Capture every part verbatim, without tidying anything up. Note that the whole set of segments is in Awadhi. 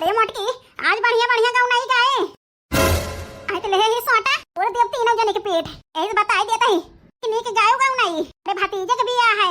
ए मोटकी, आज बढ़िया बढ़िया गवनई गाए। आई तो लेहे ही सोटा, पूरे देव तीनों जने के पेट। ऐसे बताई देता ही कि नीक गायो गवनई। अरे भतीजे के बियाह है,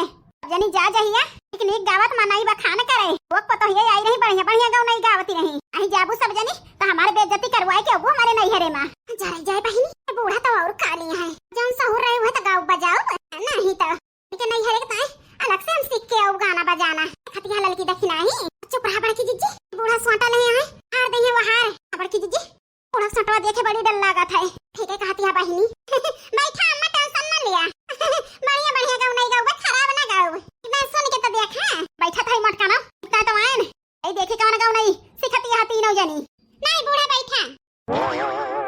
जनी जा जहिया, नीक नीक गावत मनई बखान करे। वो पतोहिया आई रही, बढ़िया बढ़िया गवनई गावती रही। आई जाबू सब जनी तो हमारे बेइज्जती करवाए के अबू हमारे नैहरे मा। जा रही जाए बहिनी, बूढ़ा तो और काली है, जौन सहूर रहे हुए तो गाओ बजाओ, नहीं तो इनके नैहरे के ताई अलग से हम सीख के आऊ गाना बजाना। खतिया ललकी देखी नाही। चुप रहा बड़की जिज्जी, बूढ़ा सोटा ले आए, हार दे वो हार। बड़की जिज्जी, बूढ़ा सोटवा देखे बड़ी डर लागत है। ठीक है कहती है बहिनी। बैठा अम्मा, टेंशन ना लिया। बढ़िया बढ़िया गाऊ नहीं गाऊ, बस खराब ना गाऊ। इतना सुन के तो देख, हाँ? बैठा था ही मटका ना, इतना तो आयन। ए देखे कौन गाऊ नहीं सिखती है तीनों जनी। नहीं बूढ़ा बैठा।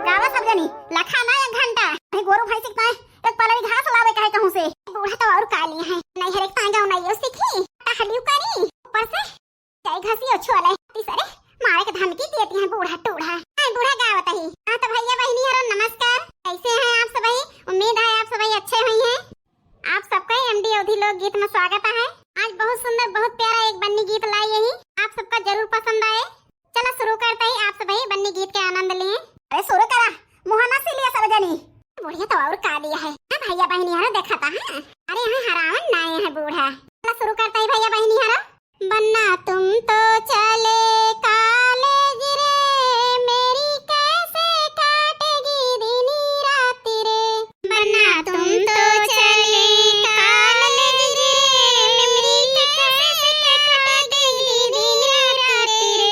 गावा सब जनी, लखा ना एक घंटा। अरे गोरू भैंस के ताए एक पलरी घास लावे कहे कहूँ से। बूढ़ा तो और काली है, नहीं हर एक तांगा नहीं सीखी, टहलियो करी, ऊपर से चाहे घसी और छोले। तीसरे मारे के धमकी देती है बूढ़ा टूढ़ा। हाय बूढ़ा गावत ही। हाँ तो भैया बहिनी हरो नमस्कार, कैसे हैं आप सभी? उम्मीद है आप सभी अच्छे हुई हैं। आप सबका एमडी अवधी लोकगीत में स्वागत है। आज बहुत सुंदर, बहुत प्यारा एक बन्नी गीत लाई यही, आप सबका जरूर पसंद आए। चला शुरू करते ही आप सभी बन्नी गीत के आनंद लिए। अरे शुरू करा, मुहाना से लिया सब जनी। बुढ़िया तो और काली है। हाँ भैया बहिनी हरो देखा था, हाँ? अरे यहाँ हरावन ना आए हैं बूढ़ा। चला शुरू करते ही भैया बहिनी हरो। बन्ना तुम तो चले कॉलेज रे, मेरी कैसे काटेगी दिन रात रे। बन्ना तुम तो चले कॉलेज रे, मेरी कैसे काटेगी दिन रात रे।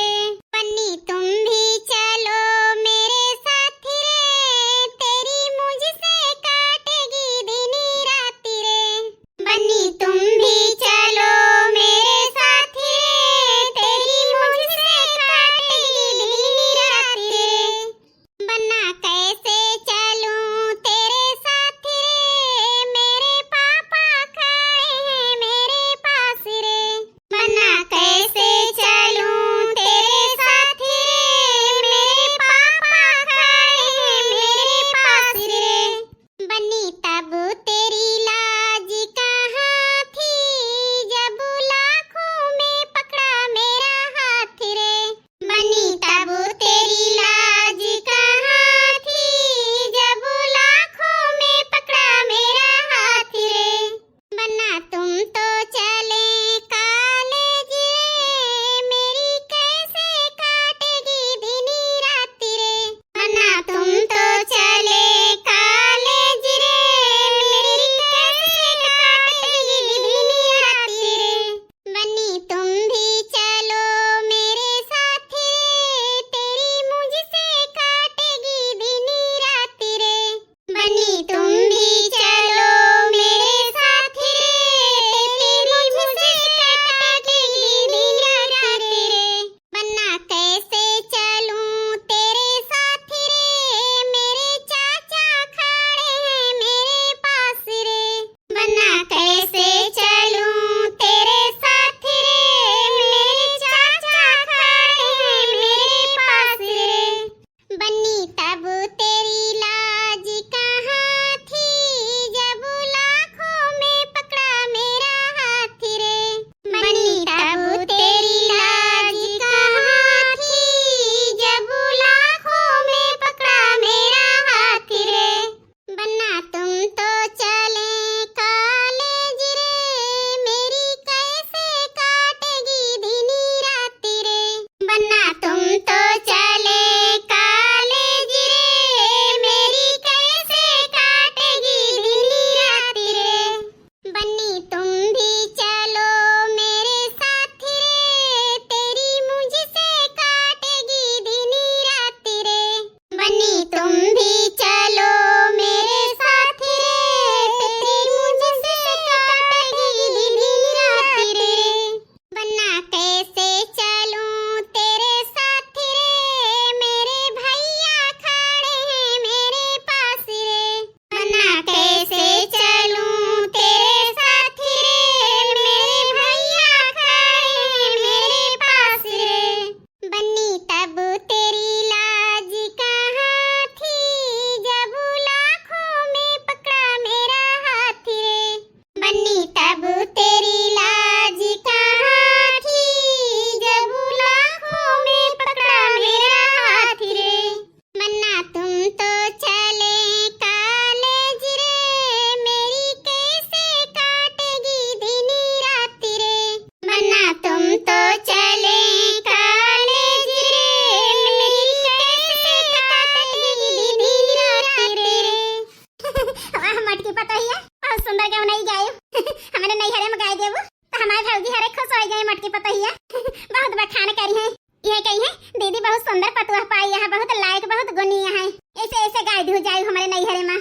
बहुत सुंदर पतोह पाई है, बहुत लायक, बहुत गुणी है। ऐसे, ऐसे गाय दिहु जाई हमरे नैहरे मा।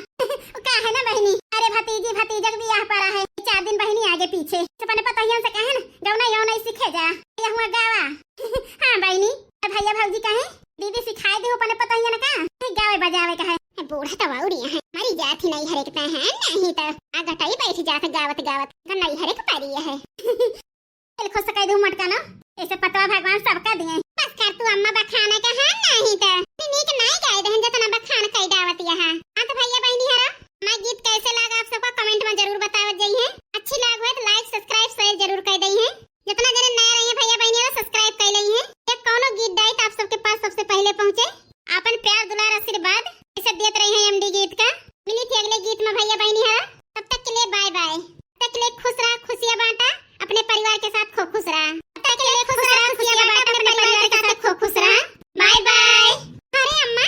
का है ना बहिनी, अरे भतीजी, भतीजक बियाह परा है, चार दिन बहिनी आगे पीछे। अपने पतोहियन से कहेन, गौना यौना सीखे जा, ये हुआ गावा। हाँ बहिनी, तो भैया भौजी कहे, दीदी सिखाए दे अपने पतोहियन का, नहीं गावे बजावे का है। बूढ़ा तो बाउरिया है, मरी जात ही नैहरे के तय है, नहीं तो आ गटाई बैठ जात गावत गावत, तो नैहरे के पारी है। दिल खुश कइ दू मटका ना, ऐसे पतोह भगवान सबका दिए। बस कर तू अम्मा बखाने का है, नहीं तो नीक नाई गाय दहन जतना बखान कइ डावत यहाँ। हाँ तो भैया बहिनी हरा, हमार गीत कैसे लागा आप सबका comment मा जरूर बतावत जाइए। अच्छी लाग हुए तो like, subscribe, share जरूर कइ दइहे। जितना जने नया रही है भैया बहिनी हरा, subscribe कइ लइहे। ये कौनो गीत डाई तो आप सबके पास सबसे पहले पहुँचे। आपन प्यार दुलार आशीर्वाद ऐसे देत रही है एमडी गीत का। मिली थी अगले गीत मा भैया बहिनी हरा, तब तक के लिए bye bye। तब तक के लिए खुश रहा, खुशियाँ बांटा, अपने परिवार के साथ खूब खुश रहा। तब तक के लिए खुश रहा, खुशियाँ बांटा, अपने परिवार के साथ खूब खुश रहा। Bye bye। अरे अम्मा,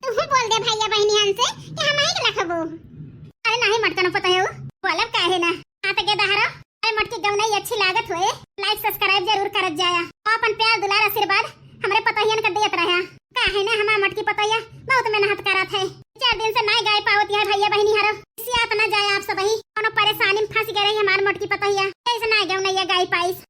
तू बोल दे भैया बहिनी हमसे कि हम ही के लखबू। अरे नहीं मटकनो पतोह, बोलब काहे ना। हाँ तो गे दहरो, अरे मोटकी गौनई अच्छी लागत होए, like subscribe जरूर करत जाया। और अपन प्यार दुलार आशीर्वाद हमरे पतोहियन का देत रहा। काहे ना हमार मोटकी पतोहिया बहुत मेहनत करत है, चार दिन से नाई गाय पावत है भैया बहिनी हरो। इसी आप ना जाए आप सबही, कोनो परेशानी में फंस गए रही हमार मोटकी पतोहिया, ऐसे नाई गौनैया गाय पाइस।